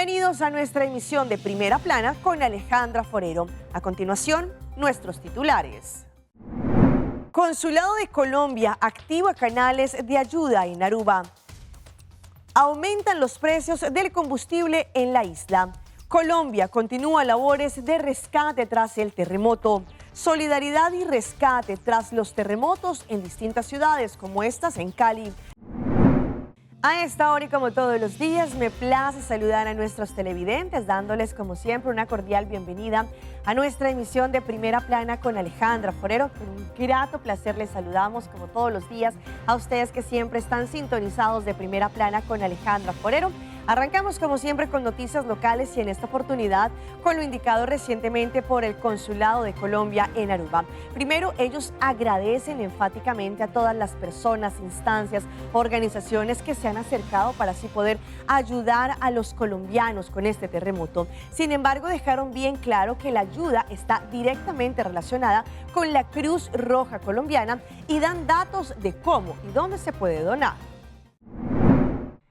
Bienvenidos a nuestra emisión de Primera Plana con Alejandra Forero. A continuación, nuestros titulares. Consulado de Colombia activa canales de ayuda en Aruba. Aumentan los precios del combustible en la isla. Colombia continúa labores de rescate tras el terremoto. Solidaridad y rescate tras los terremotos en distintas ciudades como estas en Cali. A esta hora y como todos los días me place saludar a nuestros televidentes dándoles como siempre una cordial bienvenida a nuestra emisión de Primera Plana con Alejandra Forero. Con un grato placer les saludamos como todos los días a ustedes que siempre están sintonizados de Primera Plana con Alejandra Forero. Arrancamos como siempre con noticias locales y en esta oportunidad con lo indicado recientemente por el Consulado de Colombia en Aruba. Primero, ellos agradecen enfáticamente a todas las personas, instancias, organizaciones que se han acercado para así poder ayudar a los colombianos con este terremoto. Sin embargo, dejaron bien claro que la ayuda está directamente relacionada con la Cruz Roja Colombiana y dan datos de cómo y dónde se puede donar.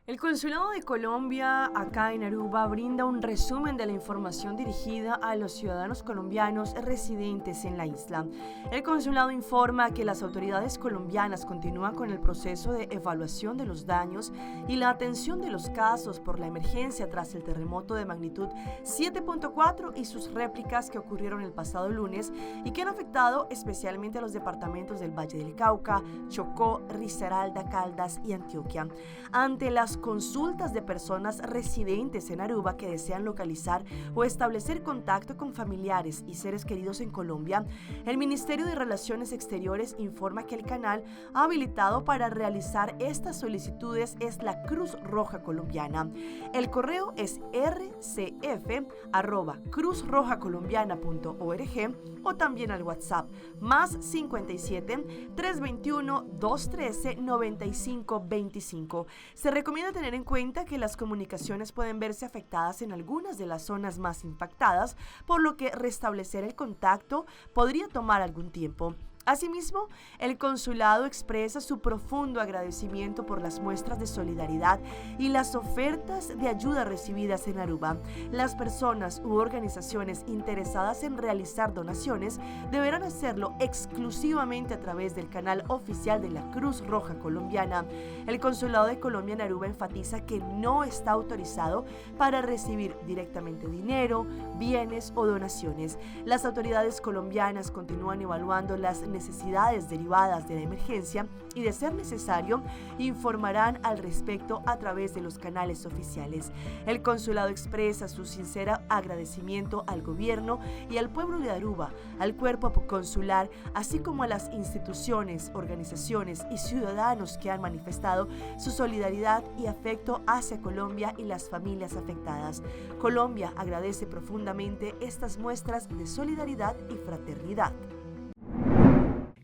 El Consulado de Colombia acá en Aruba brinda un resumen de la información dirigida a los ciudadanos colombianos residentes en la isla. El consulado informa que las autoridades colombianas continúan con el proceso de evaluación de los daños y la atención de los casos por la emergencia tras el terremoto de magnitud 7.4 y sus réplicas que ocurrieron el pasado lunes y que han afectado especialmente a los departamentos del Valle del Cauca, Chocó, Risaralda, Caldas y Antioquia. Ante las consultas de personas residentes en Aruba que desean localizar o establecer contacto con familiares y seres queridos en Colombia, el Ministerio de Relaciones Exteriores informa que el canal habilitado para realizar estas solicitudes es la Cruz Roja Colombiana. El correo es rcf@cruzrojacolombiana.org o también al WhatsApp más 57 321 213 95 25. Se recomienda tener en cuenta que las comunicaciones pueden verse afectadas en algunas de las zonas más impactadas, por lo que restablecer el contacto podría tomar algún tiempo. Asimismo, el consulado expresa su profundo agradecimiento por las muestras de solidaridad y las ofertas de ayuda recibidas en Aruba. Las personas u organizaciones interesadas en realizar donaciones deberán hacerlo exclusivamente a través del canal oficial de la Cruz Roja Colombiana. El Consulado de Colombia en Aruba enfatiza que no está autorizado para recibir directamente dinero, bienes o donaciones. Las autoridades colombianas continúan evaluando las necesidades derivadas de la emergencia y, de ser necesario, informarán al respecto a través de los canales oficiales. El consulado expresa su sincero agradecimiento al gobierno y al pueblo de Aruba, al cuerpo consular, así como a las instituciones, organizaciones y ciudadanos que han manifestado su solidaridad y afecto hacia Colombia y las familias afectadas. Colombia agradece profundamente estas muestras de solidaridad y fraternidad.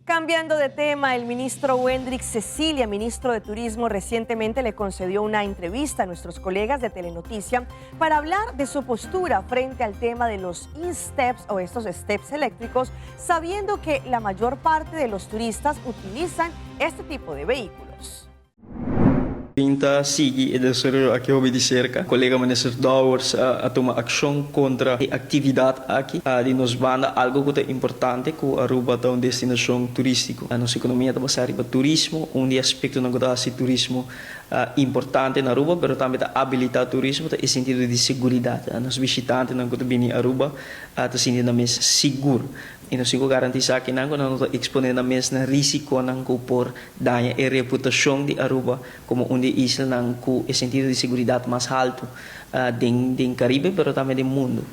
Cambiando de tema, el ministro Wendrick Cecilia, ministro de Turismo, recientemente le concedió una entrevista a nuestros colegas de Telenoticia para hablar de su postura frente al tema de los e-steps o estos steps eléctricos, sabiendo que la mayor parte de los turistas utilizan este tipo de vehículos. Mi ta sigui e desaroyo aki hopi di serka. Kolega Minister Dowers a tuma akshon kontra e aktividat aki. Di nos banda algu ku ta importante ku Aruba ta un destinashon turístiko. Nos ekonomia ta basá riba turismo. Un di e aspektonan ku ta hasi turismo importante na Aruba, pero tambe ta abilitá turismo, ta e sentido di seguridat. Nos bishitantenan ku ta bini Aruba ta sinti nan mes sigur. I nos tin ku garantisá kinan ku nan no ta eksponé nan mes na risikonan ku por daña e reputashon di Aruba komo un di e islanan ku e sentido di seguridat mas haltu den den Karibe pero tambe den mundu.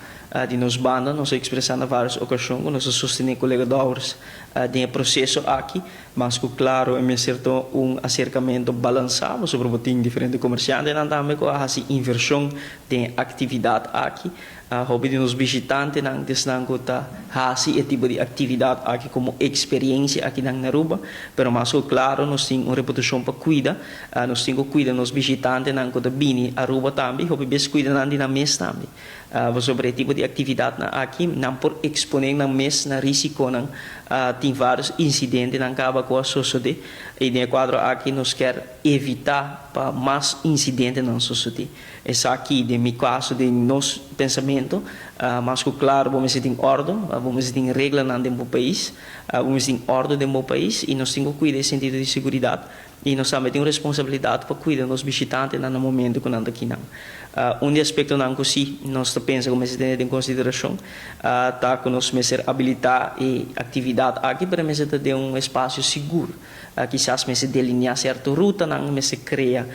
Di nos banda nos a ekspresá na vários okashon ku nos ta sostené kolega Dowers den e proseso aki. Mas ku klaro e mester ta un aserkamentu balansá pasobra bo tin diferente komersiantenan tambe ku a hasi invershon den e aktividat aki. Hopi di nos bishitantenan ta esnan ku ta hasi e tipo di aktividat aki komo eksperiencia akinan na Aruba, pero mas ku klaro nos tin un reputashon pa kuida. Nos tin ku kuida nos bishitantenan ku ta bini Aruba tambe, hopi bes kuida nan di nan mes tambe. Pasobra e tipo di aktividatnan aki nan por eksponé nan mes na risikonan. Tin vários insidentenan kaba ku a sosodé i den e kuadro aki nos kier evitá pa mas insidentenan sosodé. Esaki den mi kaso, den nos pensamentu, mas ku klaro bo mester tin òrdu, bo mester tin reglanan den bo pais, bo mester tin òrdu den bo pais i nos tin ku kuida e sentido di seguridat. I nos tambe tin un responsabilidat pa kuida nos bishitantenan na momentu ku nan ta kinan. Un di aspektonan ku sí nos ta pensa ku mester tene den konsiderashon ta ku nos mester abilitá e aktividat aki, pero e mester ta den un espasio sigur. Kisas mester deliniá sierto rutanan, mester krea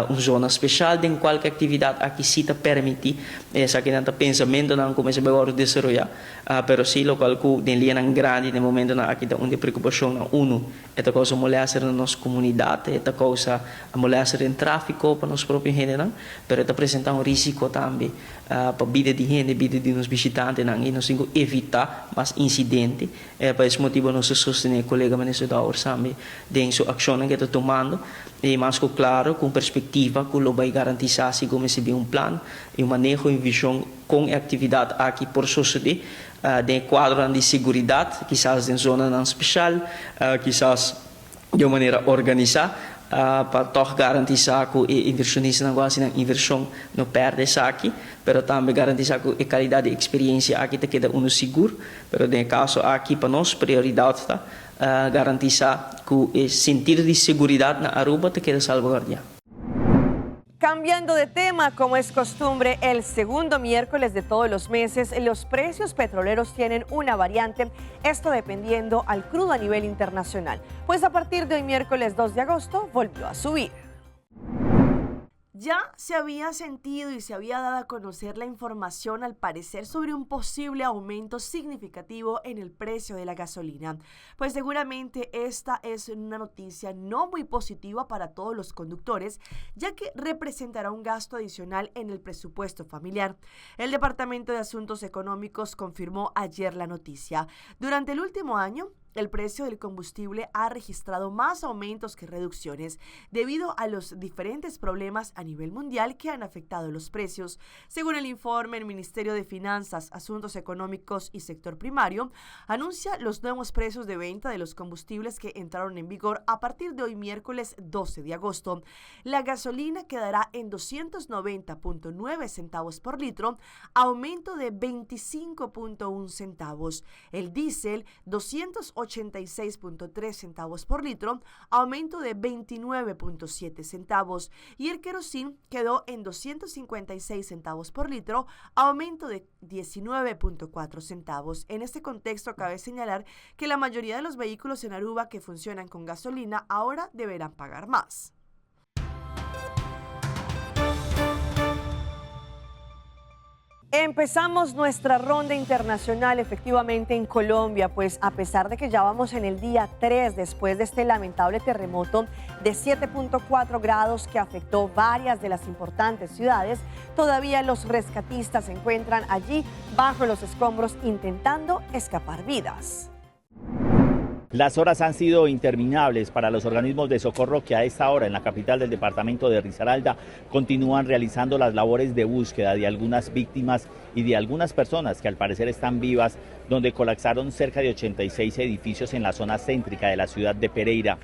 un zona speshal den kual ku e aktividat aki sí ta permití. Esakinan ta pensamentunan ku mester bai wòrdu desaroyá, pero sí lokual ku den lianan grandi den momentunan aki ta un di e preokupashonnan unu. E ta kousa molèster na nos komunidat, e ta kousa molèster den tráfiko pa nos propio hendenan, pero e ta presentá un rísiko tambe pa bida di hende, bida di nos bishitantenan i nos tin ku evitá mas insidente. Pa es motibu nos ta sostené kolega Minister Dowers tambe den su akshonnan ku e ta tumando i mas ku klaro ku un perspektiva ku lo bai garantisá si ku mester bin un plan i un maneho i un vishon kon e aktividat aki por sosodé Den e kuadronan di seguridat, kisas den zonanan speshal, kisas di un manera organisá, pa tòg garantisá ku e invershonistanan ku hasi nan invershon no pèrdè esaki, pero tambe garantisá ku e kalidat di eksperiensia aki ta keda unu sigur. Pero den e kaso aki pa nos prioridat ta garantisá ku e sentido di seguridat na Aruba ta keda salvaguardiá. Cambiando de tema, como es costumbre, el segundo miércoles de todos los meses, los precios petroleros tienen una variante, esto dependiendo al crudo a nivel internacional. Pues a partir de hoy miércoles 2 de agosto volvió a subir. Ya se había sentido y se había dado a conocer la información al parecer sobre un posible aumento significativo en el precio de la gasolina. Pues seguramente esta es una noticia no muy positiva para todos los conductores, ya que representará un gasto adicional en el presupuesto familiar. El Departamento de Asuntos Económicos confirmó ayer la noticia. Durante el último año, el precio del combustible ha registrado más aumentos que reducciones debido a los diferentes problemas a nivel mundial que han afectado los precios. Según el informe, el Ministerio de Finanzas, Asuntos Económicos y Sector Primario anuncia los nuevos precios de venta de los combustibles que entraron en vigor a partir de hoy miércoles 12 de agosto. La gasolina quedará en 290.9 centavos por litro, aumento de 25.1 centavos. El diésel, 286.3 centavos por litro, aumento de 29.7 centavos. Y el querosín quedó en 256 centavos por litro, aumento de 19.4 centavos. En este contexto, cabe señalar que la mayoría de los vehículos en Aruba que funcionan con gasolina ahora deberán pagar más. Empezamos nuestra ronda internacional efectivamente en Colombia, pues a pesar de que ya vamos en el día 3 después de este lamentable terremoto de 7.4 grados que afectó varias de las importantes ciudades, todavía los rescatistas se encuentran allí bajo los escombros intentando escapar vidas. Las horas han sido interminables para los organismos de socorro que a esta hora en la capital del departamento de Risaralda continúan realizando las labores de búsqueda de algunas víctimas y de algunas personas que al parecer están vivas, donde colapsaron cerca de 86 edificios en la zona céntrica de la ciudad de Pereira.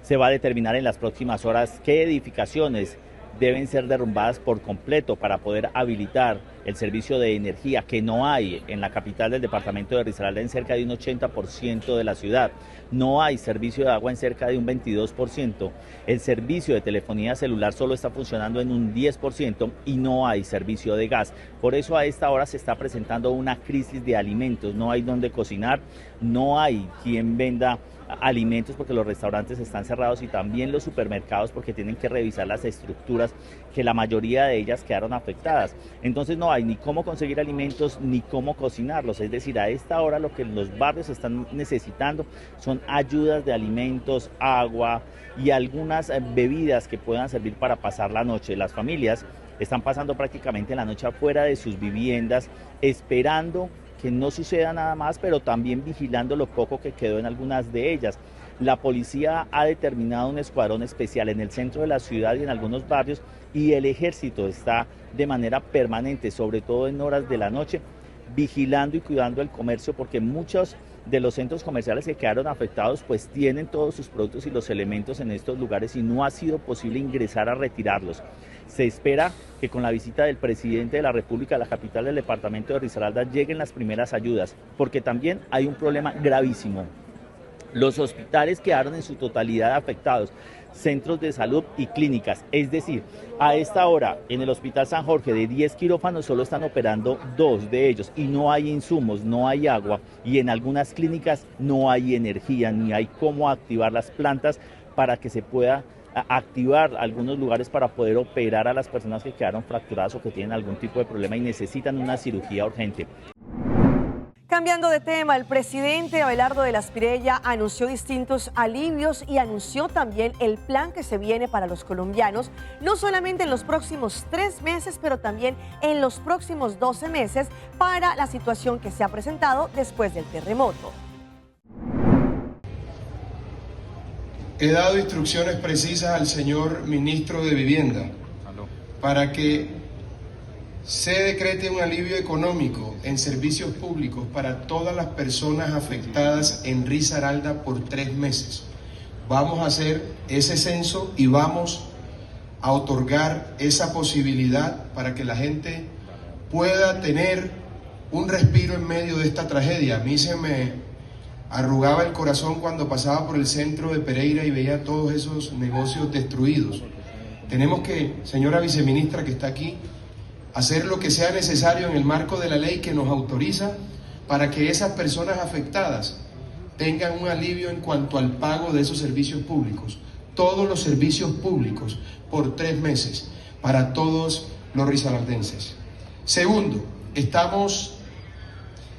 Se va a determinar en las próximas horas qué edificaciones deben ser derrumbadas por completo para poder habilitar el servicio de energía que no hay en la capital del departamento de Risaralda en cerca de un 80% de la ciudad. No hay servicio de agua en cerca de un 22%. El servicio de telefonía celular solo está funcionando en un 10% y no hay servicio de gas. Por eso a esta hora se está presentando una crisis de alimentos. No hay dónde cocinar, no hay quien venda alimentos porque los restaurantes están cerrados y también los supermercados porque tienen que revisar las estructuras que la mayoría de ellas quedaron afectadas. Entonces no hay ni cómo conseguir alimentos ni cómo cocinarlos. Es decir, a esta hora lo que los barrios están necesitando son ayudas de alimentos, agua y algunas eh, bebidas que puedan servir para pasar la noche. Las familias Están pasando prácticamente la noche afuera de sus viviendas, esperando que no suceda nada más, pero también vigilando lo poco que quedó en algunas de ellas. La policía ha determinado un escuadrón especial en el centro de la ciudad y en algunos barrios y el ejército está de manera permanente, sobre todo en horas de la noche, vigilando y cuidando el comercio porque muchos de los centros comerciales que quedaron afectados pues tienen todos sus productos y los elementos en estos lugares y no ha sido posible ingresar a retirarlos. Se espera que con la visita del presidente de la República a la capital del departamento de Risaralda lleguen las primeras ayudas, porque también hay un problema gravísimo. Los hospitales quedaron en su totalidad afectados, centros de salud y clínicas. Es decir, a esta hora en el Hospital San Jorge de 10 quirófanos solo están operando dos de ellos y no hay insumos, no hay agua y en algunas clínicas no hay energía ni hay cómo activar las plantas para que se pueda activar algunos lugares para poder operar a las personas que quedaron fracturadas o que tienen algún tipo de problema y necesitan una cirugía urgente. Cambiando de tema, el presidente Abelardo de la Espriella anunció distintos alivios y anunció también el plan que se viene para los colombianos, no solamente en los próximos tres meses, pero también en los próximos 12 meses para la situación que se ha presentado después del terremoto. He dado instrucciones precisas al señor ministro de Vivienda para que se decrete un alivio económico en servicios públicos para todas las personas afectadas en Risaralda por tres meses. Vamos a hacer ese censo y vamos a otorgar esa posibilidad para que la gente pueda tener un respiro en medio de esta tragedia. A mí se me arrugaba el corazón cuando pasaba por el centro de Pereira y veía todos esos negocios destruidos. Tenemos que, señora viceministra que está aquí, hacer lo que sea necesario en el marco de la ley que nos autoriza para que esas personas afectadas tengan un alivio en cuanto al pago de esos servicios públicos. Todos los servicios públicos por tres meses para todos los risaraldenses. Segundo, estamos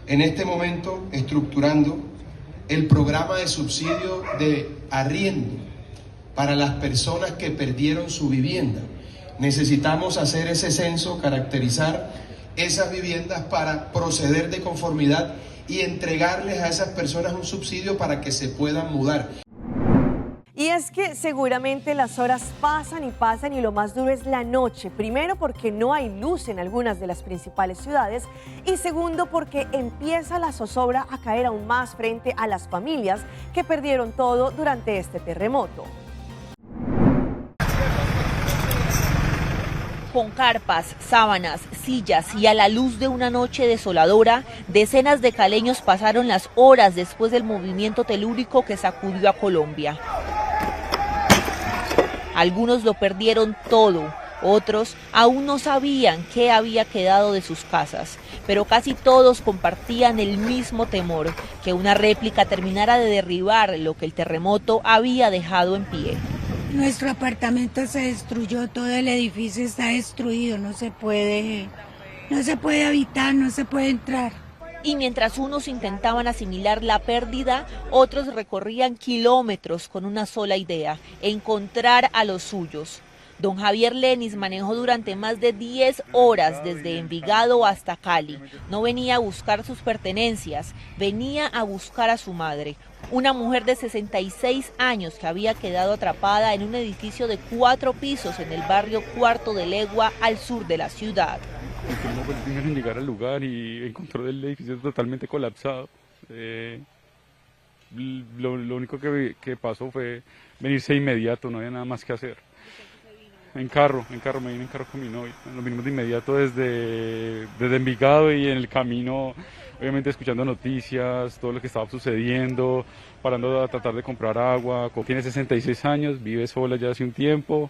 en este momento estructurando el programa de subsidio de arriendo para las personas que perdieron su vivienda. Necesitamos hacer ese censo, caracterizar esas viviendas para proceder de conformidad y entregarles a esas personas un subsidio para que se puedan mudar. Y es que seguramente las horas pasan y pasan y lo más duro es la noche. Primero porque no hay luz en algunas de las principales ciudades y segundo porque empieza la zozobra a caer aún más frente a las familias que perdieron todo durante este terremoto. Con carpas, sábanas, sillas y a la luz de una noche desoladora, decenas de caleños pasaron las horas después del movimiento telúrico que sacudió a Colombia. Algunos lo perdieron todo, otros aún no sabían qué había quedado de sus casas, pero casi todos compartían el mismo temor, que una réplica terminara de derribar lo que el terremoto había dejado en pie. Nuestro apartamento se destruyó, todo el edificio está destruido, no se puede, no se puede habitar, no se puede entrar. Y mientras unos intentaban asimilar la pérdida, otros recorrían kilómetros con una sola idea, encontrar a los suyos. Don Javier Lenis manejó durante más de 10 horas desde Envigado hasta Cali. No venía a buscar sus pertenencias, venía a buscar a su madre, una mujer de 66 años que había quedado atrapada en un edificio de cuatro pisos en el barrio Cuarto de Legua al sur de la ciudad. En llegar al lugar y encontró el edificio totalmente colapsado. Eh, lo, lo, único que, que pasó fue venirse inmediato, no había nada más que hacer. En carro, en carro, me vine en carro con mi novia. Nos vinimos de inmediato desde, desde Envigado y en el camino, obviamente escuchando noticias, todo lo que estaba sucediendo, parando a tratar de comprar agua. Tiene 66 años, vive sola ya hace un tiempo.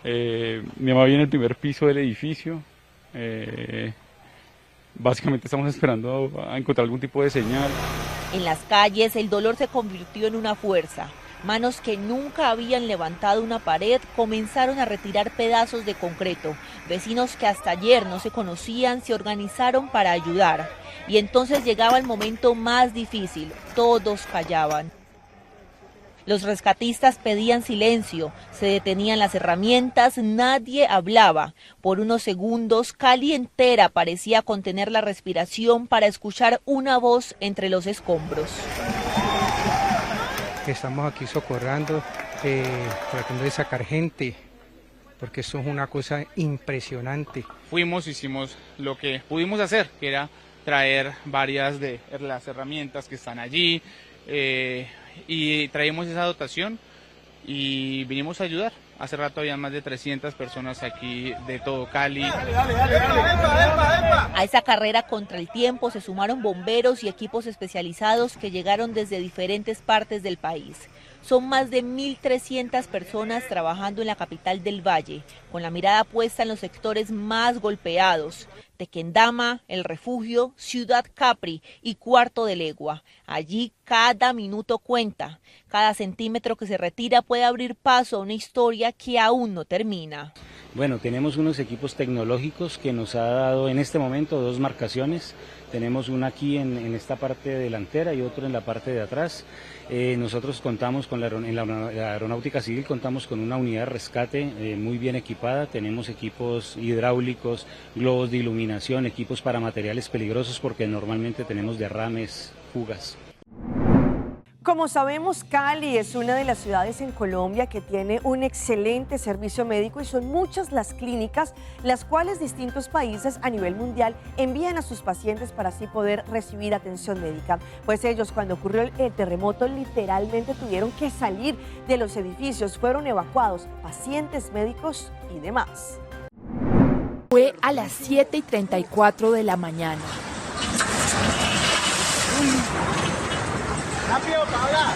Eh, mi mamá vive en el primer piso del edificio. Eh, básicamente estamos esperando a encontrar algún tipo de señal. En las calles el dolor se convirtió en una fuerza. Manos que nunca habían levantado una pared comenzaron a retirar pedazos de concreto. Vecinos que hasta ayer no se conocían se organizaron para ayudar. Y entonces llegaba el momento más difícil. Todos callaban. Los rescatistas pedían silencio, se detenían las herramientas, nadie hablaba. Por unos segundos, Cali entera parecía contener la respiración para escuchar una voz entre los escombros. Estamos aquí socorrando, tratando de sacar gente, porque esto es una cosa impresionante. Fuimos, hicimos lo que pudimos hacer, que era traer varias de las herramientas que están allí, y traímos esa dotación y vinimos a ayudar. Hace rato había más de 300 personas aquí de todo Cali. Dale, dale, dale, dale. Epa, epa, epa. A esa carrera contra el tiempo se sumaron bomberos y equipos especializados que llegaron desde diferentes partes del país. Son más de 1.300 personas trabajando en la capital del Valle, con la mirada puesta en los sectores más golpeados: Tequendama, El Refugio, Ciudad Capri y Cuarto de Legua. Allí cada minuto cuenta, cada centímetro que se retira puede abrir paso a una historia que aún no termina. Bueno, tenemos unos equipos tecnológicos que nos ha dado en este momento dos marcaciones. Tenemos una aquí en esta parte delantera y otro en la parte de atrás. Nosotros contamos con la, en la, la aeronáutica civil contamos con una unidad de rescate muy bien equipada. Tenemos equipos hidráulicos, globos de iluminación, equipos para materiales peligrosos porque normalmente tenemos derrames, fugas. Como sabemos, Cali es una de las ciudades en Colombia que tiene un excelente servicio médico y son muchas las clínicas las cuales distintos países a nivel mundial envían a sus pacientes para así poder recibir atención médica. Pues ellos, cuando ocurrió el terremoto, literalmente tuvieron que salir de los edificios, fueron evacuados, pacientes médicos y demás. Fue a las 7:34 de la mañana. ¡Rápido, Paola!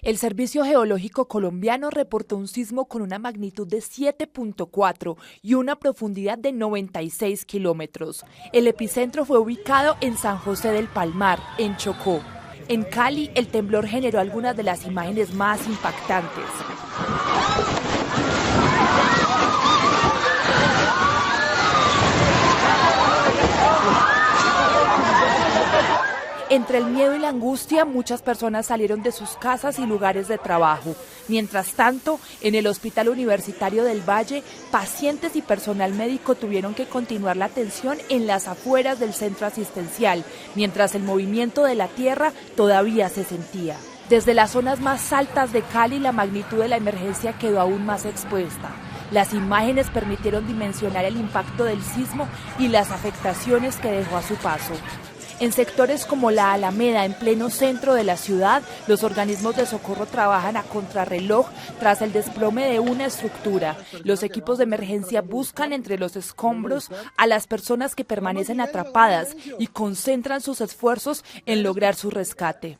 El Servicio Geológico Colombiano reportó un sismo con una magnitud de 7.4 y una profundidad de 96 kilómetros. El epicentro fue ubicado en San José del Palmar, en Chocó. En Cali, el temblor generó algunas de las imágenes más impactantes. Entre el miedo y la angustia, muchas personas salieron de sus casas y lugares de trabajo. Mientras tanto, en el Hospital Universitario del Valle, pacientes y personal médico tuvieron que continuar la atención en las afueras del centro asistencial, mientras el movimiento de la tierra todavía se sentía. Desde las zonas más altas de Cali, la magnitud de la emergencia quedó aún más expuesta. Las imágenes permitieron dimensionar el impacto del sismo y las afectaciones que dejó a su paso. En sectores como la Alameda, en pleno centro de la ciudad, los organismos de socorro trabajan a contrarreloj tras el desplome de una estructura. Los equipos de emergencia buscan entre los escombros a las personas que permanecen atrapadas y concentran sus esfuerzos en lograr su rescate.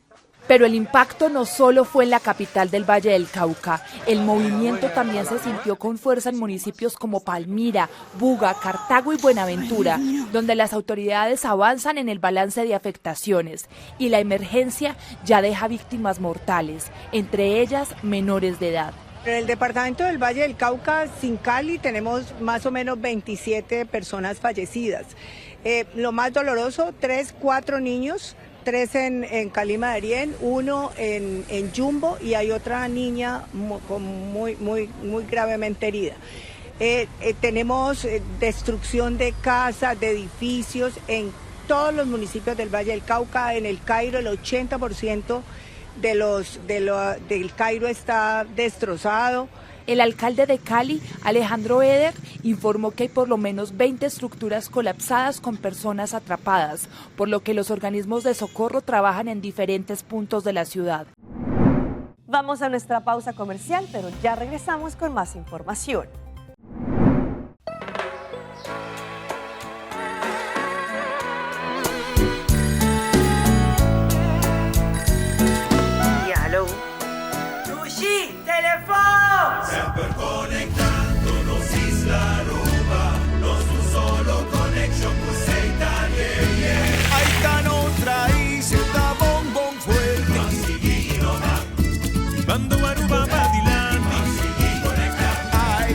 Pero el impacto no solo fue en la capital del Valle del Cauca, el movimiento también se sintió con fuerza en municipios como Palmira, Buga, Cartago y Buenaventura, donde las autoridades avanzan en el balance de afectaciones y la emergencia ya deja víctimas mortales, entre ellas menores de edad. En el departamento del Valle del Cauca, sin Cali, tenemos más o menos 27 personas fallecidas. Lo más doloroso, 3, 4 niños, 3 en Calima Darién, 1 en Yumbo y hay otra niña muy, muy, muy gravemente herida. Tenemos destrucción de casas, de edificios en todos los municipios del Valle del Cauca. En el Cairo el 80% del Cairo está destrozado. El alcalde de Cali, Alejandro Eder, informó que hay por lo menos 20 estructuras colapsadas con personas atrapadas, por lo que los organismos de socorro trabajan en diferentes puntos de la ciudad. Vamos a nuestra pausa comercial, pero ya regresamos con más información. Semper conectando nos isla Aruba, nos un solo connection cu yeah, yeah. Ahí está nuestra isla, bon, bon fuerte. Bando Aruba pa dilanti. Ay,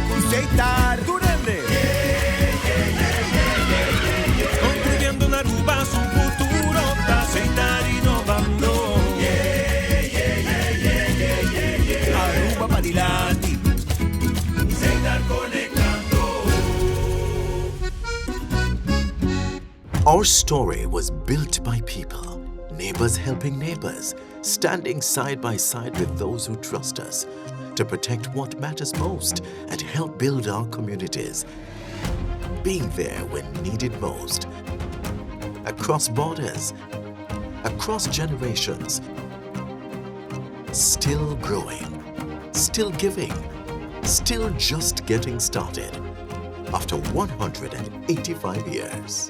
Our story was built by people, neighbors helping neighbors, standing side by side with those who trust us to protect what matters most and help build our communities. Being there when needed most. Across borders, across generations, still growing, still giving, still just getting started after 185 years.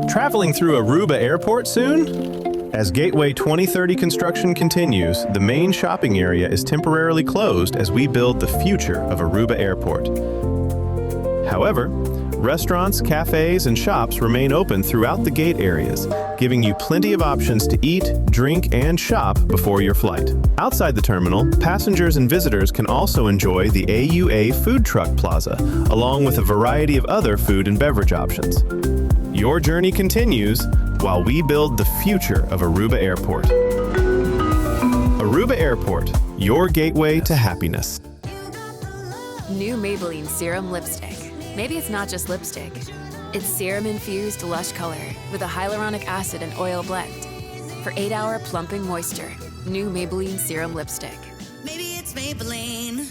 Traveling through Aruba Airport soon? As Gateway 2030 construction continues, the main shopping area is temporarily closed as we build the future of Aruba Airport. However, restaurants, cafes, and shops remain open throughout the gate areas, giving you plenty of options to eat, drink, and shop before your flight. Outside the terminal, passengers and visitors can also enjoy the AUA Food Truck Plaza, along with a variety of other food and beverage options. Your journey continues while we build the future of Aruba Airport. Aruba Airport, your gateway to happiness. New Maybelline Serum Lipstick. Maybe it's not just lipstick. It's serum infused lush color with a hyaluronic acid and oil blend. For 8 hour plumping moisture, new Maybelline Serum Lipstick. Maybe it's Maybelline.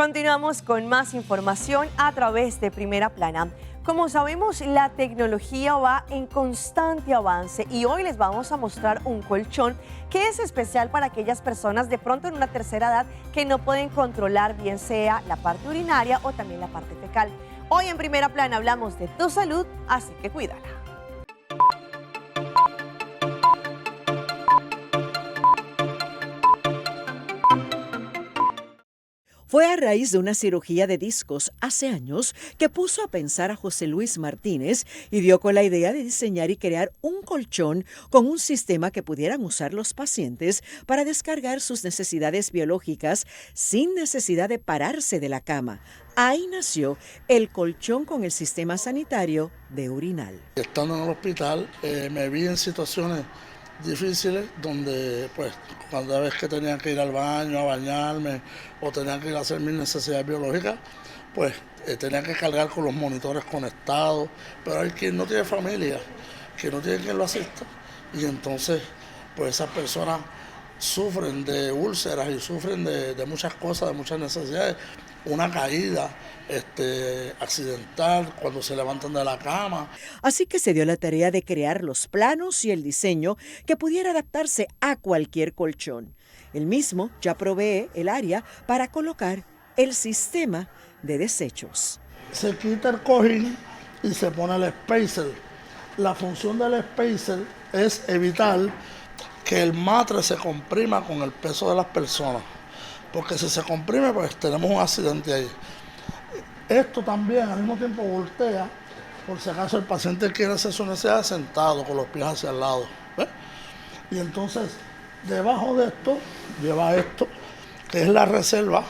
Continuamos con más información a través de Primera Plana. Como sabemos, la tecnología va en constante avance y hoy les vamos a mostrar un colchón que es especial para aquellas personas de pronto en una tercera edad que no pueden controlar bien sea la parte urinaria o también la parte fecal. Hoy en Primera Plana hablamos de tu salud, así que cuídala. Fue a raíz de una cirugía de discos hace años que puso a pensar a José Luis Martínez y dio con la idea de diseñar y crear un colchón con un sistema que pudieran usar los pacientes para descargar sus necesidades biológicas sin necesidad de pararse de la cama. Ahí nació el colchón con el sistema sanitario de urinal. Estando en el hospital eh, me vi en situaciones difíciles donde pues cada vez que tenía que ir al baño a bañarme o tenía que ir a hacer mis necesidades biológicas, pues eh, tenía que cargar con los monitores conectados, pero hay quien no tiene familia, que no tiene quien lo asista y entonces pues esas personas sufren de úlceras y sufren de, de muchas cosas, de muchas necesidades una caída este, accidental, cuando se levantan de la cama. Así que se dio la tarea de crear los planos y el diseño que pudiera adaptarse a cualquier colchón. El mismo ya provee el área para colocar el sistema de desechos. Se quita el cojín y se pone el spacer. La función del spacer es evitar que el matre se comprima con el peso de las personas porque si se comprime, pues tenemos un accidente ahí. Esto también al mismo tiempo voltea, por si acaso el paciente quiere hacer su necesidad sentado, con los pies hacia el lado. Y entonces, debajo de esto, lleva esto, que es la reserva.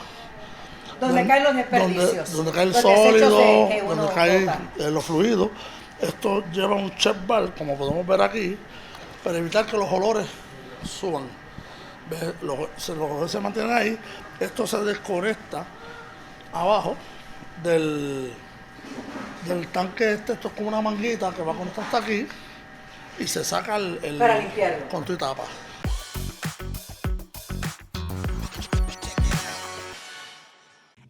Donde, caen los desperdicios. Donde, cae el sólido, donde caen eh, los fluidos. Esto lleva un check bar, como podemos ver aquí, para evitar que los olores suban. Los, los olores se mantienen ahí. Esto se desconecta abajo del, del tanque este. Esto es como una manguita que va a conectar hasta aquí y se saca el, Para limpiarlo. con tu tapa.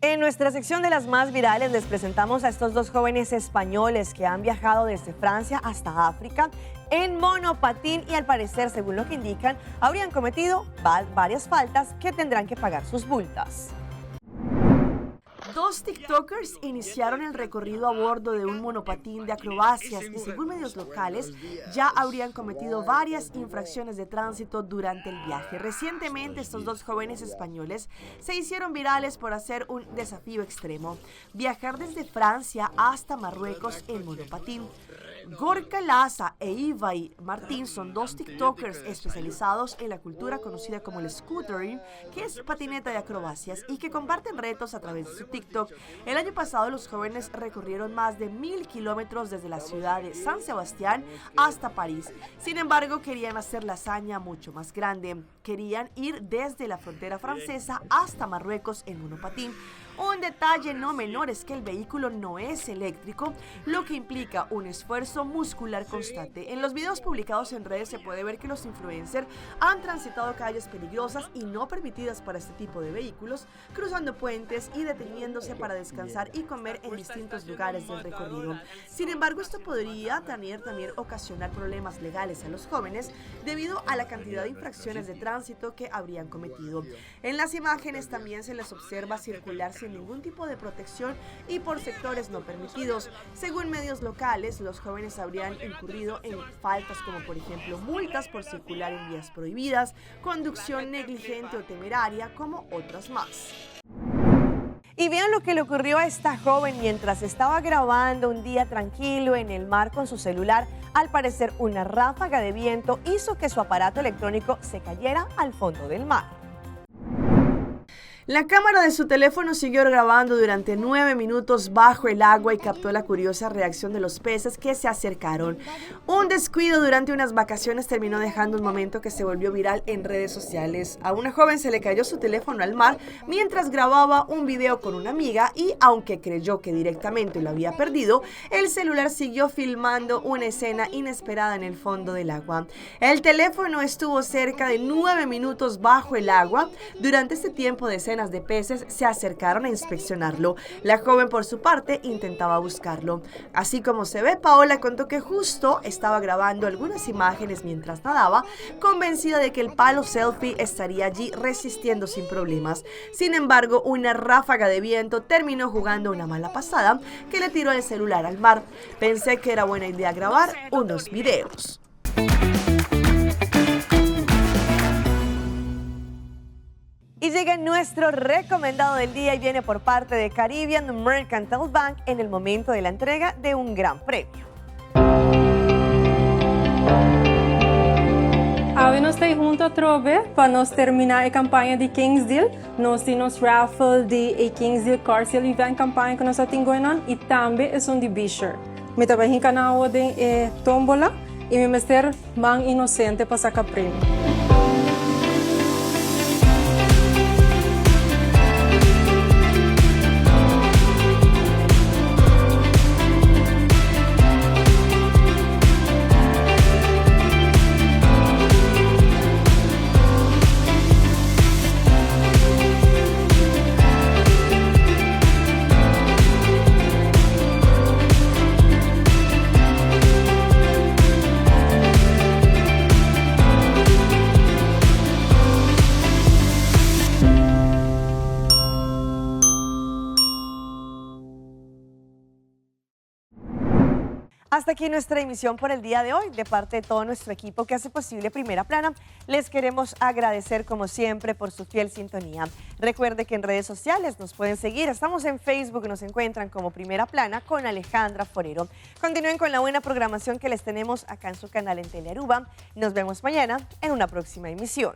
En en nuestra sección de las más virales les presentamos a estos dos jóvenes españoles que han viajado desde Francia hasta África en monopatín y al parecer, según lo que indican, habrían cometido varias faltas que tendrán que pagar sus multas. Dos TikTokers iniciaron el recorrido a bordo de un monopatín de acrobacias y según medios locales ya habrían cometido varias infracciones de tránsito durante el viaje. Recientemente estos dos jóvenes españoles se hicieron virales por hacer un desafío extremo, viajar desde Francia hasta Marruecos en monopatín. Gorka Laza e Ibai Martín son dos TikTokers especializados en la cultura conocida como el scootering, que es patineta de acrobacias y que comparten retos a través de su TikTok. El año pasado los jóvenes recorrieron más de 1.000 kilómetros desde la ciudad de San Sebastián hasta París. Sin embargo, querían hacer la hazaña mucho más grande. Querían ir desde la frontera francesa hasta Marruecos en monopatín. Un detalle no menor es que el vehículo no es eléctrico, lo que implica un esfuerzo muscular constante. En los videos publicados en redes se puede ver que los influencers han transitado calles peligrosas y no permitidas para este tipo de vehículos, cruzando puentes y deteniéndose para descansar y comer en distintos lugares del recorrido. Sin embargo, esto podría también, también ocasionar problemas legales a los jóvenes debido a la cantidad de infracciones de tránsito que habrían cometido. En las imágenes también se les observa circular sin ningún tipo de protección y por sectores no permitidos. Según medios locales, los jóvenes habrían incurrido en faltas como por ejemplo multas por circular en vías prohibidas, conducción negligente o temeraria, como otras más. Y vean lo que le ocurrió a esta joven mientras estaba grabando un día tranquilo en el mar con su celular. Al parecer, una ráfaga de viento hizo que su aparato electrónico se cayera al fondo del mar. La cámara de su teléfono siguió grabando durante 9 minutos bajo el agua y captó la curiosa reacción de los peces que se acercaron. Un descuido durante unas vacaciones terminó dejando un momento que se volvió viral en redes sociales. A una joven se le cayó su teléfono al mar mientras grababa un video con una amiga y, aunque creyó que directamente lo había perdido, el celular siguió filmando una escena inesperada en el fondo del agua. El teléfono estuvo cerca de 9 minutos bajo el agua. Durante este tiempo, decenas de peces se acercaron a inspeccionarlo. La joven, por su parte, intentaba buscarlo. Así como se ve, Paola contó que justo estaba grabando algunas imágenes mientras nadaba, convencida de que el palo selfie estaría allí resistiendo sin problemas. Sin embargo, una ráfaga de viento terminó jugando una mala pasada que le tiró el celular al mar. Pensé que era buena idea grabar unos videos. Y llega nuestro recomendado del día y viene por parte de Caribbean Mercantile Bank en el momento de la entrega de un gran premio. Awe nos ta hunto atrobe pa nos termina e campaña di Kings Deal. Nos tin nos raffle di e Kings Deal Car Sale Event campaña cu nos a tin going on y tambe esun di Beacher. Mi ta bay hinca nan awo den e tombola y mi mester man inocente pa saca premio. Hasta aquí nuestra emisión por el día de hoy. De parte de todo nuestro equipo que hace posible Primera Plana, les queremos agradecer como siempre por su fiel sintonía. Recuerde que en redes sociales nos pueden seguir. Estamos en Facebook, nos encuentran como Primera Plana con Alejandra Forero. Continúen con la buena programación que les tenemos acá en su canal en Telearuba. Nos vemos mañana en una próxima emisión.